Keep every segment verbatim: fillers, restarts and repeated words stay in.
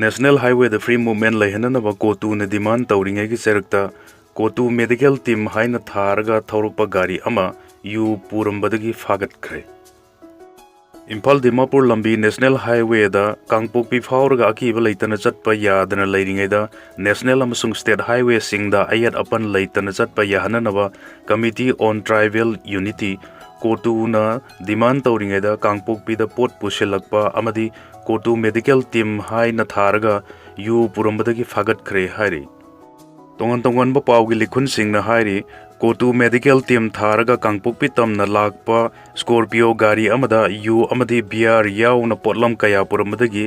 National Highwayꯗ free movement ꯂꯩꯍꯟꯅꯅꯕ ꯀꯣꯇꯨꯅ demand ꯇꯧꯔꯤꯉꯩꯒꯤ ꯆꯔꯛꯇ ꯀꯣꯇꯨ medical team ꯍꯥꯏꯅ ꯊꯥꯔꯒ ꯊꯧꯔꯛꯄ ꯒꯥꯔꯤ ꯑꯃ ꯌꯨ ꯄꯨꯔꯝꯕꯗꯒꯤ ꯐꯥꯒꯠꯈ꯭ꯔꯦ꯫ ꯏꯝꯐꯥꯜ ꯗꯤꯃꯥꯄꯨꯔ ꯂꯝꯕꯤ National Highwayꯗ ꯀꯥꯡꯄꯣꯛꯄꯤ ꯐꯥꯎꯔꯒ ꯑꯀꯤꯕ ꯂꯩꯇꯅ ꯆꯠꯄ ꯌꯥꯗꯅ ꯂꯩꯔꯤꯉꯩꯗ National ꯑꯃꯁꯨꯡ State Highwayꯁꯤꯡꯗ ꯑꯌꯦꯠ ꯑꯄꯟ ꯂꯩꯇꯅ ꯆꯠꯄ ꯌꯥꯍꯟꯅꯅꯕ Committee on Tribal Unity, ꯀꯣꯇꯨꯅ demand ꯇꯧꯔꯤꯉꯩꯗ ꯀꯥꯡꯄꯣꯛꯄꯤꯗ ꯄꯣꯠ ꯄꯨꯁꯤꯜꯂꯛꯄ ꯑꯃꯗꯤ ꯀꯣꯇꯨ medical team ꯍꯥꯏꯅ ꯊꯥꯔꯒ ꯌꯨ ꯄꯨꯔꯝꯕꯗꯒꯤ ꯐꯥꯒꯠꯈ꯭ꯔꯦ ꯍꯥꯏꯔꯤ꯫ ꯇꯣꯉꯥꯟ ꯇꯣꯉꯥꯟꯕ ꯄꯥꯎꯒꯤ ꯂꯤꯈꯨꯟꯁꯤꯡꯅ ꯍꯥꯏꯔꯤ, ꯀꯣꯇꯨ medical team ꯊꯥꯔꯒ ꯀꯥꯡꯄꯣꯛꯄꯤ ꯇꯝꯅ ꯂꯥꯛꯄ Scorpio ꯒꯥꯔꯤ ꯑꯃꯗ ꯌꯨ ꯑꯃꯗꯤ beer ꯌꯥꯎꯅ ꯄꯣꯠꯂꯝ ꯀꯌꯥ ꯄꯨꯔꯝꯕꯗꯒꯤ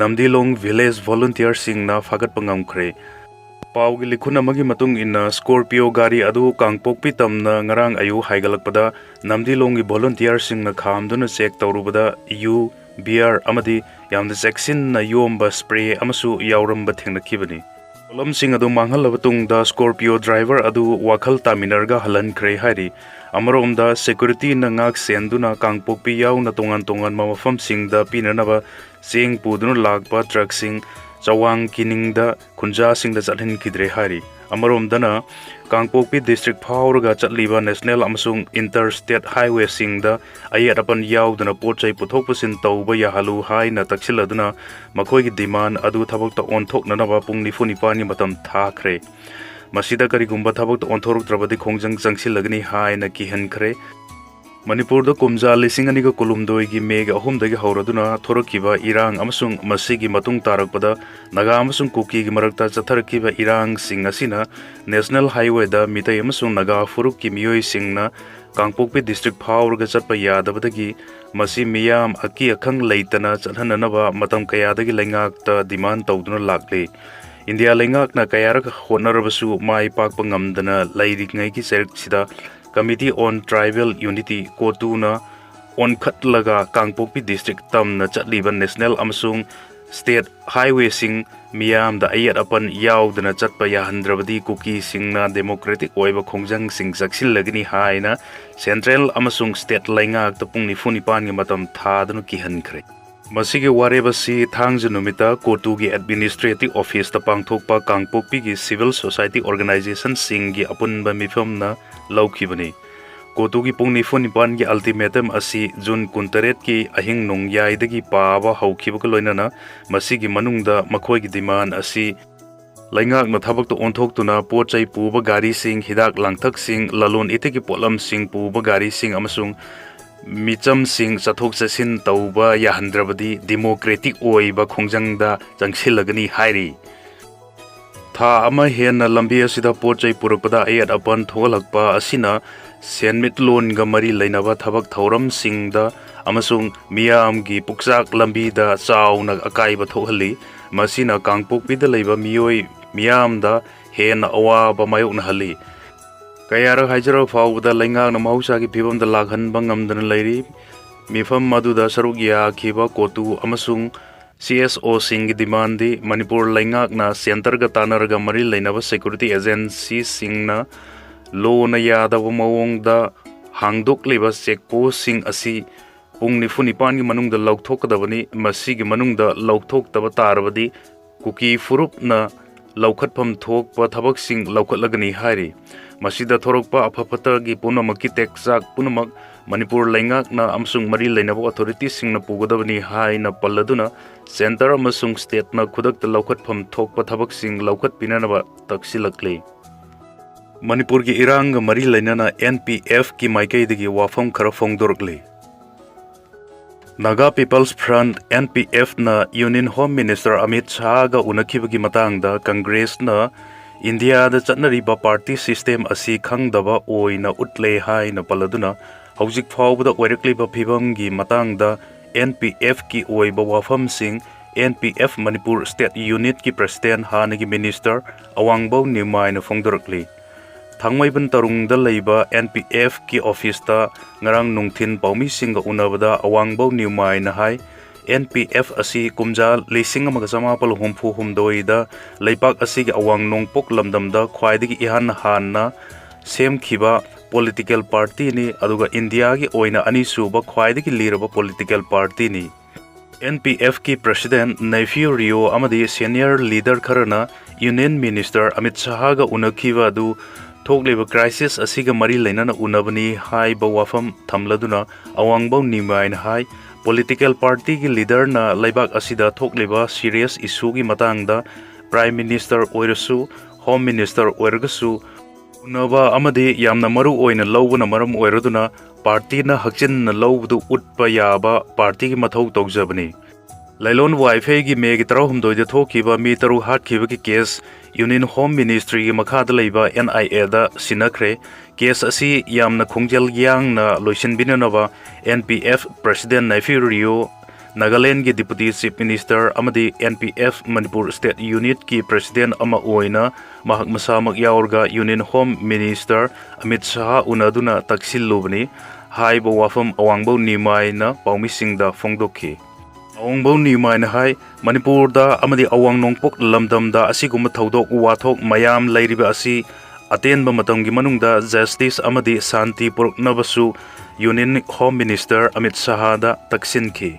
ꯅꯝꯗꯤꯂꯣꯡ village volunteerꯁꯤꯡꯅ ꯐꯥꯒꯠꯄ ꯉꯝꯈ꯭ꯔꯦ꯫ ꯄꯥꯎꯒꯤ ꯂꯤꯈꯨꯟ ꯑꯃꯒꯤ ꯃꯇꯨꯡ ꯏꯟꯅ, Scorpio ꯒꯥꯔꯤ ꯑꯗꯨ ꯀꯥꯡꯄꯣꯛꯄꯤ ꯇꯝꯅ ꯉꯔꯥꯡ ꯑꯌꯨꯛ ꯍꯥꯏꯒꯠꯂꯛꯄꯗ ꯅꯝꯗꯤꯂꯣꯡꯒꯤ volunteerꯁꯤꯡꯅ ꯈꯥꯝꯗꯨꯅ check ꯇꯧꯔꯨꯕꯗ ꯌꯨ, beer ꯑꯃꯗꯤ ꯌꯥꯝꯅ ꯆꯦꯛꯁꯤꯟꯅ ꯌꯣꯝꯕ spray ꯑꯃꯁꯨ ꯌꯥꯎꯔꯝꯕ ꯊꯦꯡꯅꯈꯤꯕꯅꯤ꯫ ꯄꯣꯠꯂꯝꯁꯤꯡ ꯑꯗꯨ ꯃꯥꯡꯍꯜꯂꯕ ꯇꯨꯡꯗ Scorpio driver ꯑꯗꯨ ꯋꯥꯈꯜ ꯇꯥꯃꯤꯟꯅꯔꯒ ꯍꯜꯍꯟꯈ꯭ꯔꯦ ꯍꯥꯏꯔꯤ꯫ ꯑꯃꯔꯣꯝꯗ securityꯅ ꯉꯥꯛ ꯁꯦꯟꯗꯨꯅ ꯀꯥꯡꯄꯣꯛꯄꯤ ꯌꯥꯎꯅ ꯇꯣꯉꯥꯟ ꯇꯣꯉꯥꯟꯕ ꯃꯐꯝꯁꯤꯡꯗ ꯄꯤꯅꯅꯕ ꯆꯦꯡ ꯄꯨꯗꯨꯅ ꯂꯥꯛꯄ truckꯁꯤꯡ ꯆꯋꯥꯡ ꯀꯤꯅꯤꯡꯗ ꯈꯨꯟꯖꯥꯁꯤꯡꯗ ꯆꯠꯍꯟꯈꯤꯗ꯭ꯔꯦ ꯍꯥꯏꯔꯤ꯫ ꯑꯃꯔꯣꯝꯗꯅ ꯀꯥꯡꯄꯣꯛꯄꯤ district ꯐꯥꯎꯔꯒ ꯆꯠꯂꯤꯕ National ꯑꯃꯁꯨꯡ Interstate Highwayꯁꯤꯡꯗ ꯑꯌꯦꯠ ꯑꯄꯟ ꯌꯥꯎꯗꯅ ꯄꯣꯠ ꯆꯩ ꯄꯨꯊꯣꯛ ꯄꯨꯁꯤꯟ ꯇꯧꯕ ꯌꯥꯍꯜꯂꯨ ꯍꯥꯏꯅ ꯇꯛꯁꯤꯜꯂꯗꯨꯅ ꯃꯈꯣꯏꯒꯤ demand ꯑꯗꯨ ꯊꯕꯛꯇ ꯑꯣꯟꯊꯣꯛꯅꯅꯕ ꯄꯨꯡ ꯅꯤꯐꯨ ꯅꯤꯄꯥꯟꯒꯤ ꯃꯇꯝ ꯊꯥꯈ꯭ꯔꯦ꯫ ꯃꯁꯤꯗ ꯀꯔꯤꯒꯨꯝꯕ ꯊꯕꯛꯇ ꯑꯣꯟꯊꯣꯔꯛꯇ꯭ꯔꯕꯗꯤ ꯈꯣꯡꯖꯪ ꯆꯪꯁꯤꯜꯂꯒꯅꯤ ꯍꯥꯏꯅ ꯀꯤꯍꯟꯈ꯭ꯔꯦ꯫ ꯃꯅꯤꯄꯨꯔꯗ ꯀꯨꯝꯖꯥ ꯂꯤꯁꯤꯡ ꯑꯅꯤꯒ ꯀꯨꯟꯍꯨꯝꯗꯣꯏꯒꯤ Mayꯒꯤ ꯑꯍꯨꯝꯗꯒꯤ ꯍꯧꯔꯗꯨꯅ ꯊꯣꯔꯛꯈꯤꯕ ꯏꯔꯥꯡ ꯑꯃꯁꯨꯡ ꯃꯁꯤꯒꯤ ꯃꯇꯨꯡ ꯇꯥꯔꯛꯄꯗ ꯅꯥꯒꯥ ꯑꯃꯁꯨꯡ ꯀꯨꯀꯤꯒꯤ ꯃꯔꯛꯇ ꯆꯠꯊꯔꯛꯈꯤꯕ ꯏꯔꯥꯡꯁꯤꯡ ꯑꯁꯤꯅ National Highwayꯗ ꯃꯤꯇꯩ ꯑꯃꯁꯨꯡ ꯅꯥꯒꯥ ꯐꯨꯔꯨꯞꯀꯤ ꯃꯤꯑꯣꯏꯁꯤꯡꯅ ꯀꯥꯡꯄꯣꯛꯄꯤ district ꯐꯥꯎꯔꯒ ꯆꯠꯄ ꯌꯥꯗꯕꯗꯒꯤ ꯃꯁꯤ ꯃꯤꯌꯥꯝ ꯑꯀꯤ ꯑꯈꯪ ꯂꯩꯇꯅ ꯆꯠꯍꯟꯅꯅꯕ ꯃꯇꯝ ꯀꯌꯥꯗꯒꯤ ꯂꯩꯉꯥꯛꯇ demand ꯇꯧꯗꯨꯅ ꯂꯥꯛꯂꯤ꯫ ꯏꯟꯗꯤꯌꯥ ꯂꯩꯉꯥꯛꯅ ꯀꯌꯥꯔꯛ ꯍꯣꯠꯅꯔꯕꯁꯨ ꯃꯥꯏ ꯄꯥꯛꯄ ꯉꯝꯗꯅ ꯂꯩꯔꯤꯉꯩꯒꯤ ꯆꯩꯔꯛꯁꯤꯗ Committee on Tribal Unity, ꯀꯣꯇꯨꯅ ꯑꯣꯟꯈꯠꯂꯒ Kangpokpi district ꯇꯝꯅ ꯆꯠꯂꯤꯕ National ꯑꯃꯁꯨꯡ State Highwayꯁꯤꯡ ꯃꯤꯌꯥꯝꯗ ꯑꯌꯦꯠ ꯑꯄꯟ ꯌꯥꯎꯗꯅ ꯆꯠꯄ ꯌꯥꯍꯟꯗ꯭ꯔꯕꯗꯤ ꯀꯨꯀꯤꯁꯤꯡꯅ democratic ꯑꯣꯏꯕ ꯈꯣꯡꯖꯪꯁꯤꯡ ꯆꯪꯁꯤꯜꯂꯒꯅꯤ ꯍꯥꯏꯅ Central ꯑꯃꯁꯨꯡ State ꯂꯩꯉꯥꯛꯇ ꯄꯨꯡ ꯅꯤꯐꯨ ꯅꯤꯄꯥꯟꯒꯤ ꯃꯇꯝ ꯊꯥꯗꯨꯅ ꯀꯤꯍꯟꯈ꯭ꯔꯦ꯫ ꯃꯁꯤꯒꯤ ꯋꯥꯔꯦꯞ ꯑꯁꯤ ꯊꯥꯡꯖ ꯅꯨꯃꯤꯠꯇ ꯀꯣꯇꯨꯒꯤ ꯑꯦꯗꯃꯤꯅꯤꯁꯇ꯭ꯔꯦꯇꯤꯚ ꯑꯣꯐꯤꯁꯇ ꯄꯥꯡꯊꯣꯛꯄ ꯀꯥꯡꯄꯣꯛꯄꯤꯒꯤ ꯁꯤꯚꯤꯜ ꯁꯣꯁꯥꯏꯇꯤ ꯑꯣꯔꯒꯅꯥꯏꯖꯦꯁꯟꯁꯤꯡꯒꯤ ꯑꯄꯨꯟꯕ ꯃꯤꯐꯝꯅ ꯂꯧꯈꯤꯕꯅꯤ꯫ ꯀꯣꯇꯨꯒꯤ ꯄꯨꯡ ꯅꯤꯐꯨ ꯅꯤꯄꯥꯟꯒꯤ ꯑꯜꯇꯤꯃꯦꯇꯝ ꯑꯁꯤ ꯖꯨꯟ ꯀꯨꯟꯇꯔꯦꯠꯀꯤ ꯑꯍꯤꯡ ꯅꯣꯡꯌꯥꯏꯗꯒꯤ ꯄꯥꯕ ꯍꯧꯈꯤꯕꯒ ꯂꯣꯏꯅꯅ ꯃꯁꯤꯒꯤ ꯃꯅꯨꯡꯗ ꯃꯈꯣꯏꯒꯤ ꯗꯤꯃꯥꯟ ꯑꯁꯤ ꯂꯩꯉꯥꯛꯅ ꯊꯕꯛꯇ ꯑꯣꯟꯊꯣꯛꯇꯨꯅ ꯄꯣꯠ ꯆꯩ ꯄꯨꯕ ꯒꯥꯔꯤꯁꯤꯡ, ꯍꯤꯗꯥꯛ ꯂꯥꯡꯊꯛꯁꯤꯡ, ꯂꯂꯣꯟ ꯏꯇꯤꯛꯀꯤ ꯄꯣꯠꯂꯝꯁꯤꯡ ꯄꯨꯕ ꯒꯥꯔꯤꯁꯤꯡ ꯑꯃꯁꯨꯡ ꯃꯤꯆꯝꯁꯤꯡ ꯆꯠꯊꯣꯛ ꯆꯠꯁꯤꯟ ꯇꯧꯕ ꯌꯥꯍꯟꯗ꯭ꯔꯕꯗꯤ ꯗꯤꯃꯣꯀ꯭ꯔꯦꯇꯤꯛ ꯑꯣꯏꯕ ꯈꯣꯡꯖꯪꯗ ꯆꯪꯁꯤꯜꯂꯒꯅꯤ ꯍꯥꯏꯔꯤ꯫ ꯊꯥ ꯑꯃ ꯍꯦꯟꯅ ꯂꯝꯕꯤ ꯑꯁꯤꯗ ꯄꯣꯠ ꯆꯩ ꯄꯨꯔꯛꯄꯗ ꯑꯌꯦꯠ ꯑꯄꯟ ꯊꯣꯛꯍꯜꯂꯛꯄ ꯑꯁꯤꯅ ꯁꯦꯟꯃꯤꯠꯂꯣꯟꯒ ꯃꯔꯤ ꯂꯩꯅꯕ ꯊꯕꯛ ꯊꯧꯔꯝꯁꯤꯡꯗ ꯑꯃꯁꯨꯡ ꯃꯤꯌꯥꯝꯒꯤ ꯄꯨꯛꯆꯥꯛ ꯂꯝꯕꯤꯗ ꯆꯥꯎꯅ ꯑꯀꯥꯏꯕ ꯊꯣꯛꯍꯜꯂꯤ꯫ ꯃꯁꯤꯅ ꯀꯥꯡꯄꯣꯛꯄꯤꯗ ꯂꯩꯕ ꯃꯤꯑꯣꯏ ꯃꯤꯌꯥꯝꯗ ꯍꯦꯟꯅ ꯑꯋꯥꯕ ꯃꯥꯌꯣꯛꯅꯍꯜꯂꯤ꯫ ꯀꯌꯥꯔꯛ ꯍꯥꯏꯖꯔꯕ ꯐꯥꯎꯕꯗ ꯂꯩꯉꯥꯛꯅ ꯃꯍꯧꯁꯥꯒꯤ ꯐꯤꯕꯝꯗ ꯂꯥꯛꯍꯟꯕ ꯉꯝꯗꯅ ꯂꯩꯔꯤ꯫ ꯃꯤꯐꯝ ꯑꯗꯨꯗ ꯁꯔꯨꯛ ꯌꯥꯈꯤꯕ ꯀꯣꯇꯨ ꯑꯃꯁꯨꯡ ꯁꯤ ꯑꯦꯁ ꯑꯣꯁꯤꯡꯒꯤ ꯗꯤꯃꯥꯟꯗꯤ ꯃꯅꯤꯄꯨꯔ ꯂꯩꯉꯥꯛꯅ ꯁꯦꯟꯇꯔꯒ ꯇꯥꯟꯅꯔꯒ ꯃꯔꯤ ꯂꯩꯅꯕ ꯁꯦꯀ꯭ꯌꯨꯔꯤꯇꯤ ꯑꯦꯖꯦꯟꯁꯤꯁꯤꯡꯅ ꯂꯣꯅ ꯌꯥꯗꯕ ꯃꯑꯣꯡꯗ ꯍꯥꯡꯗꯣꯛꯂꯤꯕ ꯆꯦꯛ ꯄꯣꯁꯁꯤꯡ ꯑꯁꯤ ꯄꯨꯡ ꯅꯤꯐꯨ ꯅꯤꯄꯥꯟꯒꯤ ꯃꯅꯨꯡꯗ ꯂꯧꯊꯣꯛꯀꯗꯕꯅꯤ꯫ ꯃꯁꯤꯒꯤ ꯃꯅꯨꯡꯗ ꯂꯧꯊꯣꯛꯇꯕ ꯇꯥꯔꯕꯗꯤ ꯀꯨꯀꯤ ꯐꯨꯔꯨꯞꯅ ꯂꯧꯈꯠꯐꯝ ꯊꯣꯛꯄ ꯊꯕꯛꯁꯤꯡ ꯂꯧꯈꯠꯂꯒꯅꯤ ꯍꯥꯏꯔꯤ꯫ ꯃꯁꯤꯗ ꯊꯣꯔꯛꯄ ꯑꯐ ꯐꯠꯇꯒꯤ ꯄꯨꯝꯅꯃꯛꯀꯤ ꯇꯦꯛꯆꯥꯛ ꯄꯨꯝꯅꯃꯛ ꯃꯅꯤꯄꯨꯔ ꯂꯩꯉꯥꯛꯅ ꯑꯃꯁꯨꯡ ꯃꯔꯤ ꯂꯩꯅꯕ ꯑꯣꯊꯣꯔꯤꯇꯤꯁꯤꯡꯅ ꯄꯨꯒꯗꯕꯅꯤ ꯍꯥꯏꯅ ꯄꯜꯂꯗꯨꯅ ꯁꯦꯟꯇꯔ ꯑꯃꯁꯨꯡ ꯁ꯭ꯇꯦꯠꯅ ꯈꯨꯗꯛꯇ ꯂꯧꯈꯠꯐꯝ ꯊꯣꯛꯄ ꯊꯕꯛꯁꯤꯡ ꯂꯧꯈꯠꯄꯤꯅꯅꯕ ꯇꯛꯁꯤꯜꯂꯛꯂꯤ꯫ ꯃꯅꯤꯄꯨꯔꯒꯤ ꯏꯔꯥꯡꯒ ꯃꯔꯤ ꯂꯩꯅꯅ ꯑꯦꯟ ꯄꯤ ꯑꯦꯐꯀꯤ ꯃꯥꯏꯀꯩꯗꯒꯤ ꯋꯥꯐꯝ ꯈꯔ ꯐꯣꯡꯗꯣꯔꯛꯂꯤ꯫ Naga people's front, N P ꯑꯦꯐꯅ ꯌꯨꯅꯤꯌꯟ ꯍꯣꯝ ꯃꯤꯅꯤꯁꯇꯔ ꯑꯃꯤꯠ ꯁꯥꯍꯒ ꯎꯅꯈꯤꯕꯒꯤ ꯃꯇꯥꯡꯗ ꯀꯪꯒ꯭ꯔꯦꯁꯅ ꯏꯟꯗꯤꯌꯥꯗ ꯆꯠꯅꯔꯤꯕ ꯄꯥꯔꯇꯤ ꯁꯤꯁꯇꯦꯝ ꯑꯁꯤ ꯈꯪꯗꯕ ꯑꯣꯏꯅ ꯎꯠꯂꯦ ꯍꯥꯏꯅ ꯄꯜꯂꯗꯨꯅ, ꯍꯧꯖꯤꯛ ꯐꯥꯎꯕꯗ ꯑꯣꯏꯔꯛꯂꯤꯕ ꯐꯤꯕꯝꯒꯤ ꯃꯇꯥꯡꯗ ꯑꯦꯟ ꯄꯤ ꯑꯦꯐꯀꯤ ꯑꯣꯏꯕ ꯋꯥꯐꯝꯁꯤꯡ N P F Manipur state ꯌꯨꯅꯤꯠꯀꯤ ꯄ꯭ꯔꯁꯤꯗꯦꯟꯠ, ꯍꯥꯟꯅꯒꯤ ꯃꯤꯅꯤꯁꯇꯔ ꯑꯋꯥꯡꯕꯧ ꯅ꯭ꯌꯨꯃꯥꯏꯅ ꯐꯣꯡꯗꯣꯔꯛꯂꯤ꯫ ꯊꯥꯡꯃꯩꯕꯟ ꯇꯔꯨꯡꯗ ꯂꯩꯕ ꯑꯦꯟ ꯄꯤ ꯑꯦꯐꯀꯤ ꯑꯣꯐꯤꯁꯇ ꯉꯔꯥꯡ ꯅꯨꯡꯊꯤꯟ ꯄꯥꯎꯃꯤꯁꯤꯡꯒ ꯎꯅꯕꯗ ꯑꯋꯥꯡꯕꯧ ꯅ꯭ꯌꯨꯃꯥꯏꯅ ꯍꯥꯏ, ꯑꯦꯟ ꯄꯤ ꯑꯦꯐ ꯑꯁꯤ ꯀꯨꯝꯖꯥ ꯂꯤꯁꯤꯡ ꯑꯃꯒ ꯆꯃꯥꯄꯜ ꯍꯨꯝꯐꯨ ꯍꯨꯝꯗꯣꯏꯗ ꯂꯩꯄꯥꯛ ꯑꯁꯤꯒꯤ ꯑꯋꯥꯡ ꯅꯣꯡꯄꯣꯛ ꯂꯝꯗꯝꯗ ꯈ꯭ꯋꯥꯏꯗꯒꯤ ꯏꯍꯥꯟ ꯍꯥꯟꯅ ꯁꯦꯝꯈꯤꯕ ꯄꯣꯂꯤꯇꯤꯀꯦꯜ ꯄꯥꯔꯇꯤꯅꯤ, ꯑꯗꯨꯒ ꯏꯟꯗꯤꯌꯥꯒꯤ ꯑꯣꯏꯅ ꯑꯅꯤꯁꯨꯕ ꯈ꯭ꯋꯥꯏꯗꯒꯤ ꯂꯤꯔꯕ ꯄꯣꯂꯤꯇꯤꯀꯦꯜ ꯄꯥꯔꯇꯤꯅꯤ꯫ ꯑꯦꯟ ꯄꯤ ꯑꯦꯐꯀꯤ President Neiphiu Rio ꯑꯃꯗꯤ senior leader ꯈꯔꯅ Union Minister ꯑꯃꯤꯠ ꯁꯍꯥꯒ ꯎꯅꯈꯤꯕ ꯑꯗꯨ ꯊꯣꯛꯂꯤꯕ crisis ꯑꯁꯤꯒ ꯃꯔꯤ ꯂꯩꯅꯅ ꯎꯅꯕꯅꯤ ꯍꯥꯏꯕ ꯋꯥꯐꯝ ꯊꯝꯂꯗꯨꯅ, ꯑꯋꯥꯡꯕꯧ ꯅꯤꯃꯥꯏꯅ ꯍꯥꯏ, political partyꯒꯤ leaderꯅ ꯂꯩꯕꯥꯛ ꯑꯁꯤꯗ ꯊꯣꯛꯂꯤꯕ serious issueꯒꯤ ꯃꯇꯥꯡꯗ Prime Minister ꯑꯣꯏꯔꯁꯨ, Home Minister ꯑꯣꯏꯔꯒꯁꯨ, ꯎꯅꯕ ꯑꯃꯗꯤ ꯌꯥꯝꯅ ꯃꯔꯨ ꯑꯣꯏꯅ ꯂꯧꯕꯅ ꯃꯔꯝ ꯑꯣꯏꯔꯗꯨꯅ partyꯅ ꯍꯛꯆꯤꯟꯅ ꯂꯧꯕꯗꯨ ꯎꯠꯄ ꯌꯥꯕ partyꯒꯤ ꯃꯊꯧ ꯇꯧꯖꯕꯅꯤ꯫ ꯂꯥꯏꯂꯣꯟ ꯋꯥꯏꯐꯩꯒꯤ ꯃꯦꯒꯤ ꯇꯔꯥꯍꯨꯝꯗꯣꯏꯗ ꯊꯣꯛꯈꯤꯕ ꯃꯤ ꯇꯔꯨꯛ ꯍꯥꯠꯈꯤꯕꯒꯤ case Union Home Ministryꯒꯤ ꯃꯈꯥꯗ ꯂꯩꯕ N I Aꯗ ꯁꯤꯟꯅꯈ꯭ꯔꯦ꯫ Case ꯑꯁꯤ ꯌꯥꯝꯅ ꯈꯣꯡꯖꯦꯜ ꯌꯥꯡꯅ ꯂꯣꯏꯁꯤꯟꯕꯤꯅꯅꯕ N P F President Neiphiu Rio, ꯅꯥꯒꯥꯂꯦꯟꯗꯒꯤ Deputy Chief Minister ꯑꯃꯗꯤ N P F Manipur State Unitꯀꯤ President ꯑꯃ ꯑꯣꯏꯅ ꯃꯍꯥꯛ ꯃꯁꯥꯃꯛ ꯌꯥꯎꯔꯒ Union Home Minister ꯑꯃꯤꯠ ꯁꯍꯥ ꯎꯅꯗꯨꯅ ꯇꯛꯁꯤꯜꯂꯨꯕꯅꯤ ꯍꯥꯏꯕ ꯋꯥꯐꯝ ꯑꯋꯥꯡꯕꯧ ꯅꯤꯃꯥꯏꯅ ꯄꯥꯎꯃꯤꯁꯤꯡꯗ ꯐꯣꯡꯗꯣꯛꯈꯤ꯫ ꯑꯋꯥꯡꯕꯧ ꯅꯤꯃꯥꯏꯅ ꯍꯥꯏ, ꯃꯅꯤꯄꯨꯔꯗ ꯑꯃꯗꯤ ꯑꯋꯥꯡ ꯅꯣꯡꯄꯣꯛ ꯂꯝꯗꯝꯗ ꯑꯁꯤꯒꯨꯝꯕ ꯊꯧꯗꯣꯛ ꯋꯥꯊꯣꯛ ꯃꯌꯥꯝ ꯂꯩꯔꯤꯕ ꯑꯁꯤ ꯑꯇꯦꯟꯕ ꯃꯇꯝꯒꯤ ꯃꯅꯨꯡꯗ justice ꯑꯃꯗꯤ ꯁꯥꯟꯇꯤ ꯄꯨꯔꯛꯅꯕꯁꯨ Union Home Minister ꯑꯃꯤꯠ ꯁꯍꯥꯗ ꯇꯛꯁꯤꯟꯈꯤ꯫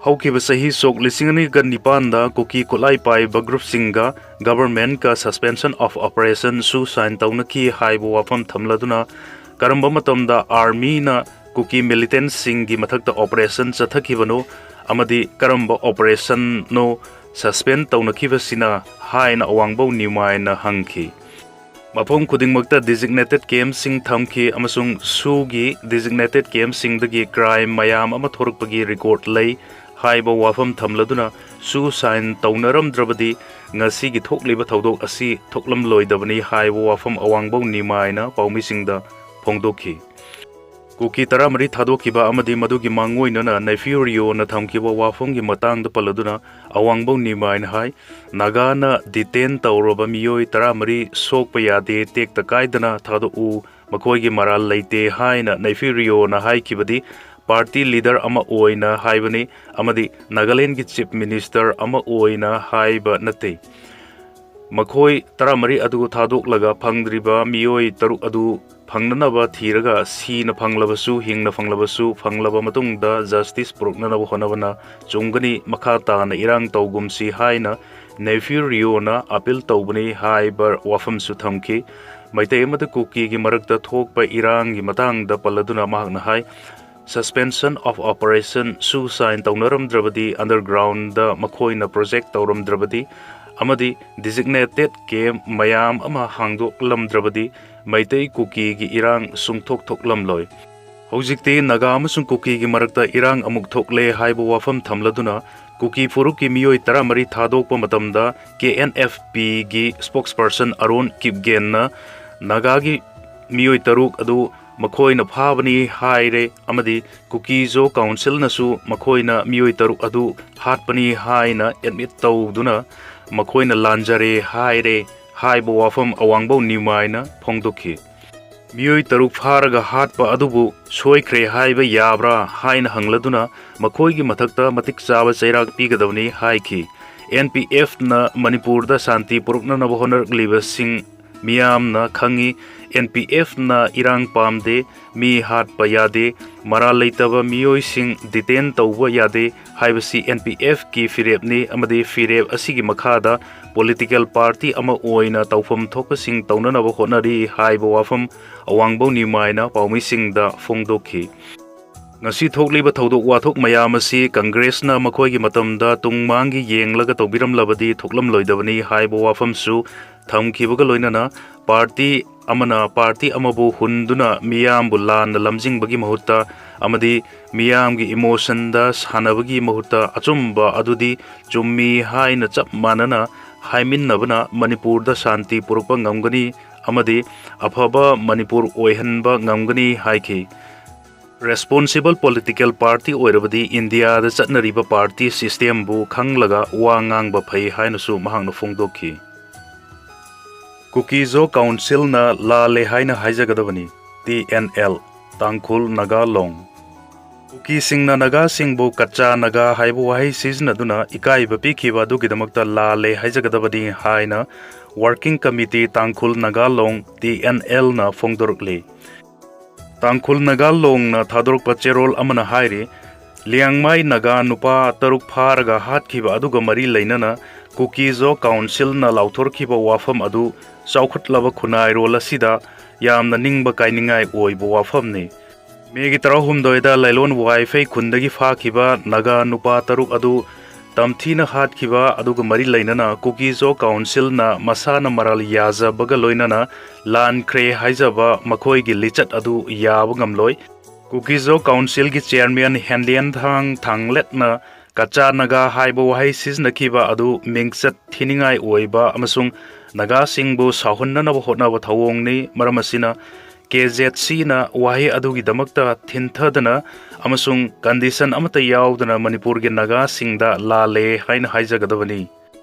ꯍꯧꯈꯤꯕ ꯆꯍꯤ ꯁꯣꯛ ꯂꯤꯁꯤꯡ ꯑꯅꯤꯒ ꯅꯤꯄꯥꯟꯗ ꯀꯨꯀꯤ ꯈꯨꯠꯂꯥꯏ ꯄꯥꯏꯕ groupꯁꯤꯡꯒ governmentꯀ suspension of operation ꯁꯨ sign ꯇꯧꯅꯈꯤ ꯍꯥꯏꯕ ꯋꯥꯐꯝ ꯊꯝꯂꯗꯨꯅ, ꯀꯔꯝꯕ ꯃꯇꯝꯗ armyꯅ ꯀꯨꯀꯤ militantꯁꯤꯡꯒꯤ ꯃꯊꯛꯇ operation ꯆꯠꯊꯈꯤꯕꯅꯣ ꯑꯃꯗꯤ ꯀꯔꯝꯕ operationꯅꯣ suspend ꯇꯧꯅꯈꯤꯕꯁꯤꯅ ꯍꯥꯏꯅ ꯑꯋꯥꯡꯕꯧ ꯅꯤꯃꯥꯏꯅ ꯍꯪꯈꯤ꯫ ꯃꯐꯝ ꯈꯨꯗꯤꯡꯃꯛꯇ designated campꯁꯤꯡ ꯊꯝꯈꯤ ꯑꯃꯁꯨꯡ ꯁꯨꯒꯤ designated campꯁꯤꯡꯗꯒꯤ crime ꯃꯌꯥꯝ ꯑꯃ ꯊꯣꯔꯛꯄꯒꯤ record ꯂꯩ ꯍꯥꯏꯕ ꯋꯥꯐꯝ ꯊꯝꯂꯗꯨꯅ, ꯁꯨ sign ꯇꯧꯅꯔꯝꯗ꯭ꯔꯕꯗꯤ ꯉꯁꯤꯒꯤ ꯊꯣꯛꯂꯤꯕ ꯊꯧꯗꯣꯛ ꯑꯁꯤ ꯊꯣꯛꯂꯝꯂꯣꯏꯗꯕꯅꯤ ꯍꯥꯏꯕ ꯋꯥꯐꯝ ꯑꯋꯥꯡꯕꯧ ꯅꯤꯃꯥꯏꯅ ꯄꯥꯎꯃꯤꯁꯤꯡꯗ ꯐꯣꯡꯗꯣꯛꯈꯤ꯫ ꯀꯨꯀꯤ ꯇꯔꯥꯃꯔꯤ ꯊꯥꯗꯣꯛꯈꯤꯕ ꯑꯃꯗꯤ ꯃꯗꯨꯒꯤ ꯃꯥꯡꯑꯣꯏꯅꯅ Neiphiu Rioꯅ ꯊꯝꯈꯤꯕ ꯋꯥꯐꯝꯒꯤ ꯃꯇꯥꯡꯗ ꯄꯜꯂꯗꯨꯅ, ꯑꯋꯥꯡꯕꯧ ꯅꯤꯃꯥꯏꯅ ꯍꯥꯏ, ꯅꯥꯒꯥꯅ detain ꯇꯧꯔꯕ ꯃꯤꯑꯣꯏ ꯇꯔꯥꯃꯔꯤ ꯁꯣꯛꯄ ꯌꯥꯗꯦ, ꯇꯦꯛꯇ ꯀꯥꯏꯗꯅ ꯊꯥꯗꯣꯛꯎ, ꯃꯈꯣꯏꯒꯤ ꯃꯔꯥꯜ ꯂꯩꯇꯦ ꯍꯥꯏꯅ Neiphiu Rioꯅ ꯍꯥꯏꯈꯤꯕꯗꯤ party leader ꯑꯃ ꯑꯣꯏꯅ ꯍꯥꯏꯕꯅꯤ ꯑꯃꯗꯤ ꯅꯥꯒꯥꯂꯦꯟꯗꯒꯤ Chief Minister ꯑꯃ ꯑꯣꯏꯅ ꯍꯥꯏꯕ ꯅꯠꯇꯦ꯫ ꯃꯈꯣꯏ ꯇꯔꯥꯃꯔꯤ ꯑꯗꯨ ꯊꯥꯗꯣꯛꯂꯒ ꯐꯪꯗ꯭ꯔꯤꯕ ꯃꯤꯑꯣꯏ ꯇꯔꯨꯛ ꯑꯗꯨ ꯐꯪꯅꯅꯕ ꯊꯤꯔꯒ ꯁꯤꯅ ꯐꯪꯂꯕꯁꯨ ꯍꯤꯡꯅ ꯐꯪꯂꯕꯁꯨ ꯐꯪꯂꯕ ꯃꯇꯨꯡꯗ justice ꯄꯨꯔꯛꯅꯅꯕ ꯍꯣꯠꯅꯕꯅ ꯆꯨꯝꯒꯅꯤ꯫ ꯃꯈꯥ ꯇꯥꯅ ꯏꯔꯥꯡ ꯇꯧꯒꯨꯝꯁꯤ ꯍꯥꯏꯅ ꯅꯦꯐ꯭ꯌꯨ ꯔꯤꯑꯣꯅ appeal ꯇꯧꯕꯅꯤ ꯍꯥꯏꯕ ꯋꯥꯐꯝꯁꯨ ꯊꯝꯈꯤ꯫ ꯃꯩꯇꯩ ꯑꯃꯗꯤ ꯀꯨꯀꯤꯒꯤ ꯃꯔꯛꯇ ꯊꯣꯛꯄ ꯏꯔꯥꯡꯒꯤ ꯃꯇꯥꯡꯗ ꯄꯜꯂꯗꯨꯅ ꯃꯍꯥꯛꯅ ꯍꯥꯏ, suspension of operation ꯁꯨ sign ꯇꯧꯅꯔꯝꯗ꯭ꯔꯕꯗꯤ, underground ꯗ ꯃꯈꯣꯏꯅ project ꯇꯧꯔꯝꯗ꯭ꯔꯕꯗꯤ ꯑꯃꯗꯤ designated camp ꯃꯌꯥꯝ ꯑꯃ ꯍꯥꯡꯗꯣꯛꯂꯝꯗ꯭ꯔꯕꯗꯤ ꯃꯩꯇꯩ ꯀꯨꯀꯤꯒꯤ ꯏꯔꯥꯡ ꯁꯨꯡꯊꯣꯛ ꯊꯣꯛꯂꯝꯂꯣꯏ꯫ ꯍꯧꯖꯤꯛꯇꯤ ꯅꯥꯒꯥ ꯑꯃꯁꯨꯡ ꯀꯨꯀꯤꯒꯤ ꯃꯔꯛꯇ ꯏꯔꯥꯡ ꯑꯃꯨꯛ ꯊꯣꯛꯂꯦ ꯍꯥꯏꯕ ꯋꯥꯐꯝ ꯊꯝꯂꯗꯨꯅ ꯀꯨꯀꯤ ꯐꯨꯔꯨꯞꯀꯤ ꯃꯤꯑꯣꯏ ꯇꯔꯥꯃꯔꯤ ꯊꯥꯗꯣꯛꯄ ꯃꯇꯝꯗ ꯀꯦ ꯑꯦꯟ ꯑꯦꯐ ꯄꯤꯒꯤ spokesperson ꯑꯔꯣꯟ ꯀꯤꯞꯒꯦꯟꯅ ꯅꯥꯒꯥꯒꯤ ꯃꯤꯑꯣꯏ ꯇꯔꯨꯛ ꯑꯗꯨ ꯃꯈꯣꯏꯅ ꯐꯥꯕꯅꯤ ꯍꯥꯏꯔꯦ ꯑꯃꯗꯤ ꯀꯨꯀꯤꯖꯣ ꯀꯥꯎꯟꯁꯤꯜꯅꯁꯨ ꯃꯈꯣꯏꯅ ꯃꯤꯑꯣꯏ ꯇꯔꯨꯛ ꯑꯗꯨ ꯍꯥꯠꯄꯅꯤ ꯍꯥꯏꯅ admit ꯇꯧꯗꯨꯅ ꯃꯈꯣꯏꯅ ꯂꯥꯟꯖꯔꯦ ꯍꯥꯏꯔꯦ ꯍꯥꯏꯕ ꯋꯥꯐꯝ ꯑꯋꯥꯡꯕꯧ ꯅꯤꯎꯃꯥꯏꯅ ꯐꯣꯡꯗꯣꯛꯈꯤ꯫ ꯃꯤꯑꯣꯏ ꯇꯔꯨꯛ ꯐꯥꯔꯒ ꯍꯥꯠꯄ ꯑꯗꯨꯕꯨ ꯁꯣꯏꯈ꯭ꯔꯦ ꯍꯥꯏꯕ ꯌꯥꯕ꯭ꯔꯥ ꯍꯥꯏꯅ ꯍꯪꯂꯗꯨꯅ ꯃꯈꯣꯏꯒꯤ ꯃꯊꯛꯇ ꯃꯇꯤꯛ ꯆꯥꯕ ꯆꯩꯔꯥꯛ ꯄꯤꯒꯗꯕꯅꯤ ꯍꯥꯏꯈꯤ꯫ ꯑꯦꯟ ꯄꯤ ꯑꯦꯐꯅ ꯃꯅꯤꯄꯨꯔꯗ ꯁꯥꯟꯇꯤ ꯄꯨꯔꯛꯅꯅꯕ ꯍꯣꯠꯅꯔꯛꯂꯤꯕꯁꯤꯡ ꯃꯤꯌꯥꯝꯅ ꯈꯪꯏ꯫ ꯑꯦꯟ ꯄꯤ ꯑꯦꯐꯅ ꯏꯔꯥꯡ ꯄꯥꯝꯗꯦ, ꯃꯤ ꯍꯥꯠꯄ ꯌꯥꯗꯦ, ꯃꯔꯥꯜ ꯂꯩꯇꯕ ꯃꯤꯑꯣꯏꯁꯤꯡ detain ꯇꯧꯕ ꯌꯥꯗꯦ ꯍꯥꯏꯕꯁꯤ ꯑꯦꯟ ꯄꯤ ꯑꯦꯐꯀꯤ ꯐꯤꯔꯦꯞꯅꯤ ꯑꯃꯗꯤ ꯐꯤꯔꯦꯞ ꯑꯁꯤꯒꯤ ꯃꯈꯥꯗ political party ꯑꯃ ꯑꯣꯏꯅ ꯇꯧꯐꯝ ꯊꯣꯛꯄꯁꯤꯡ ꯇꯧꯅꯅꯕ ꯍꯣꯠꯅꯔꯤ ꯍꯥꯏꯕ ꯋꯥꯐꯝ ꯑꯋꯥꯡꯕꯧ ꯅꯤꯎꯃꯥꯏꯅ ꯄꯥꯎꯃꯤꯁꯤꯡꯗ ꯐꯣꯡꯗꯣꯛꯈꯤ꯫ ꯉꯁꯤ ꯊꯣꯛꯂꯤꯕ ꯊꯧꯗꯣꯛ ꯋꯥꯊꯣꯛ ꯃꯌꯥꯝ ꯑꯁꯤ ꯀꯪꯒ꯭ꯔꯦꯁꯅ ꯃꯈꯣꯏꯒꯤ ꯃꯇꯝꯗ ꯇꯨꯡ ꯃꯥꯡꯒꯤ ꯌꯦꯡꯂꯒ ꯇꯧꯕꯤꯔꯝꯂꯕꯗꯤ ꯊꯣꯛꯂꯝꯂꯣꯏꯗꯕꯅꯤ ꯍꯥꯏꯕ ꯋꯥꯐꯝꯁꯨ ꯊꯝꯈꯤꯕꯒ ꯂꯣꯏꯅꯅ party ꯑꯃꯅ party ꯑꯃꯕꯨ ꯍꯨꯟꯗꯨꯅ ꯃꯤꯌꯥꯝꯕꯨ ꯂꯥꯟꯅ ꯂꯝꯖꯤꯡꯕꯒꯤ ꯃꯍꯨꯠꯇ ꯑꯃꯗꯤ ꯃꯤꯌꯥꯝꯒꯤ emotionꯗ ꯁꯥꯟꯅꯕꯒꯤ ꯃꯍꯨꯠꯇ ꯑꯆꯨꯝꯕ ꯑꯗꯨꯗꯤ ꯆꯨꯝꯃꯤ ꯍꯥꯏꯅ ꯆꯞ ꯃꯥꯟꯅꯅ ꯍꯥꯏꯃꯤꯟꯅꯕꯅ ꯃꯅꯤꯄꯨꯔꯗ ꯁꯥꯟꯇꯤ ꯄꯨꯔꯛꯄ ꯉꯝꯒꯅꯤ ꯑꯃꯗꯤ ꯑꯐꯕ ꯃꯅꯤꯄꯨꯔ ꯑꯣꯏꯍꯟꯕ ꯉꯝꯒꯅꯤ ꯍꯥꯏꯈꯤ꯫ Responsible political party ꯑꯣꯏꯔꯕꯗꯤ ꯏꯟꯗꯤꯌꯥꯗ ꯆꯠꯅꯔꯤꯕ party systemꯕꯨ ꯈꯪꯂꯒ ꯋꯥ ꯉꯥꯡꯕ ꯐꯩ ꯍꯥꯏꯅꯁꯨ ꯃꯍꯥꯛꯅ ꯐꯣꯡꯗꯣꯛꯈꯤ꯫ ꯀꯨꯀꯤꯖꯣ ꯀꯥꯎꯟꯁꯤꯜꯅ ꯂꯥꯜꯂꯦ ꯍꯥꯏꯅ ꯍꯥꯏꯖꯒꯗꯕꯅꯤ꯫ ꯇꯤ ꯑꯦꯟ ꯑꯦꯜ, ꯇꯥꯡꯈꯨꯜ ꯅꯥꯒꯥ ꯂꯣꯡ꯫ ꯀꯨꯀꯤꯁꯤꯡꯅ ꯅꯥꯒꯥꯁꯤꯡꯕꯨ ꯀꯆꯥ ꯅꯥꯒꯥ ꯍꯥꯏꯕ ꯋꯥꯍꯩ ꯁꯤꯖꯤꯟꯅꯗꯨꯅ ꯏꯀꯥꯏꯕ ꯄꯤꯈꯤꯕ ꯑꯗꯨꯒꯤꯗꯃꯛꯇ ꯂꯥꯜꯂꯦ ꯍꯥꯏꯖꯒꯗꯕꯅꯤ ꯍꯥꯏꯅ Working Committee Tangkhul Naga Long, T N ꯑꯦꯜꯅ ꯐꯣꯡꯗꯣꯔꯛꯂꯤ꯫ ꯇꯥꯡꯈꯨꯜ ꯅꯥꯒꯥ ꯂꯣꯡꯅ ꯊꯥꯗꯣꯔꯛꯄ ꯆꯦꯔꯣꯜ ꯑꯃꯅ ꯍꯥꯏꯔꯤ, ꯂꯤꯌꯥꯡꯃꯥꯏ ꯅꯥꯒꯥ ꯅꯨꯄꯥ ꯇꯔꯨꯛ ꯐꯥꯔꯒ ꯍꯥꯠꯈꯤꯕ ꯑꯗꯨꯒ ꯃꯔꯤ ꯂꯩꯅꯅ ꯀꯨꯀꯤꯖꯣ ꯀꯥꯎꯟꯁꯤꯜꯅ ꯂꯥꯎꯊꯣꯔꯛꯈꯤꯕ ꯋꯥꯐꯝ ꯑꯗꯨ ꯆꯥꯎꯈꯠꯂꯕ ꯈꯨꯟꯅꯥꯏꯔꯣꯜ ꯑꯁꯤꯗ ꯌꯥꯝꯅ ꯅꯤꯡꯕ ꯀꯥꯏꯅꯤꯡꯉꯥꯏ ꯑꯣꯏꯕ ꯋꯥꯐꯝꯅꯤ꯫ ꯃꯦꯒꯤ ꯇꯔꯥꯍꯨꯝꯗꯣꯏꯗ ꯂꯥꯏꯂꯣꯟ ꯋꯥꯏꯐꯩ ꯈꯨꯟꯗꯒꯤ ꯐꯥꯈꯤꯕ ꯅꯥꯒꯥ ꯅꯨꯄꯥ ꯇꯔꯨꯛ ꯑꯗꯨ ꯇꯝꯊꯤꯅ ꯍꯥꯠꯈꯤꯕ ꯑꯗꯨꯒ ꯃꯔꯤ ꯂꯩꯅꯅ ꯀꯨꯀꯤꯖꯣ ꯀꯥꯎꯟꯁꯤꯜꯅ ꯃꯁꯥꯅ ꯃꯔꯥꯜ ꯌꯥꯖꯕꯒ ꯂꯣꯏꯅꯅ ꯂꯥꯟꯈ꯭ꯔꯦ ꯍꯥꯏꯖꯕ ꯃꯈꯣꯏꯒꯤ ꯂꯤꯆꯠ ꯑꯗꯨ ꯌꯥꯕ ꯉꯝꯂꯣꯏ꯫ ꯀꯨꯀꯤꯖꯣ ꯀꯥꯎꯟꯁꯤꯜꯒꯤ ꯆꯤꯌꯔꯃꯦꯟ ꯍꯦꯟꯗꯤꯌꯟꯊꯥꯡ ꯊꯥꯡꯂꯦꯠꯅ ꯀꯆꯥ ꯅꯥꯒꯥ ꯍꯥꯏꯕ ꯋꯥꯍꯩ ꯁꯤꯖꯤꯟꯅꯈꯤꯕ ꯑꯗꯨ ꯃꯤꯡꯆꯠ ꯊꯤꯅꯤꯡꯉꯥꯏ ꯑꯣꯏꯕ ꯑꯃꯁꯨꯡ ꯅꯥꯒꯥꯁꯤꯡꯕꯨ ꯁꯥꯎꯍꯟꯅꯅꯕ ꯍꯣꯠꯅꯕ ꯊꯧꯑꯣꯡꯅꯤ꯫ ꯃꯔꯝ ꯑꯁꯤꯅ, ꯀꯦ ꯖꯦꯠ ꯁꯤꯅ ꯋꯥꯍꯩ ꯑꯗꯨꯒꯤꯗꯃꯛꯇ ꯊꯤꯟꯊꯗꯅ ꯑꯃꯁꯨꯡ ꯀꯟꯗꯤꯁꯟ ꯑꯃꯠꯇ ꯌꯥꯎꯗꯅ ꯃꯅꯤꯄꯨꯔꯒꯤ ꯅꯥꯒꯥꯁꯤꯡꯗ ꯂꯥꯜꯂꯦ ꯍꯥꯏꯅ ꯍꯥꯏꯖꯒꯗꯕꯅꯤ꯫